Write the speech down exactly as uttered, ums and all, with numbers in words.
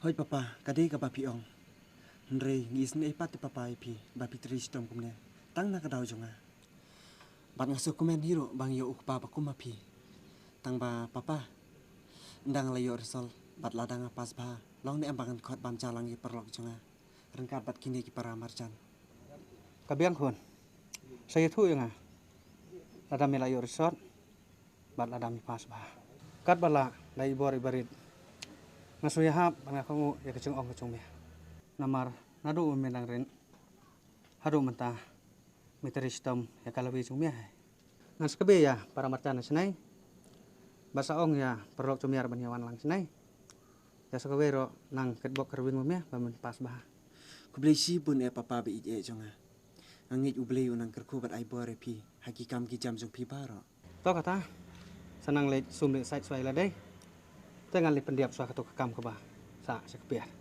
Hooid papa, ka dei kaba phi ong. Hynrei ngi isynei pat te papa ïa phi ba phi trei shitom kumne tang na ka daw jong nga. Bad nga sngewkmen hi ruh ba ngi ïoh u kpa ba kum ma phi. Tang ba papa, ynda nga la ïoh result bad lada nga pass bha, long ne em ba ngan khot bam ja lang ïa ki paralok jong nga ryngkat bad kine ki para marjan? Ka biang khun. Sa ïathuh ïa nga lada me la ïoh result bad lada me pass bha. Katba lah da i bor i barit, nga shu ïahap bad nga kohnguh ïa ka jingong ka jong me. Namar naduh ba me dang rit haduh mynta me trei shitom ïa ka lawei jong me hi. Ngan sa kynmaw ïa para marjan shane bad sa ong ïa paralok jong me ruh ban ïa wan lang shane. Ïa sa kawei ruh nang kitbok ka rwing ma me ba men pass bha. Khublei shibun eh papa ba ïeit eh jong nga. Nga ngeit U Blei u nang kyrkhu bad ai bor ïa phi ha ki kam ki jam jong phi baroh. To kata, sa nang leit sum leit sait shuwa ïa lade. Te ngan leit pyndiap shuwa kato ka kam kaba sah sha kper.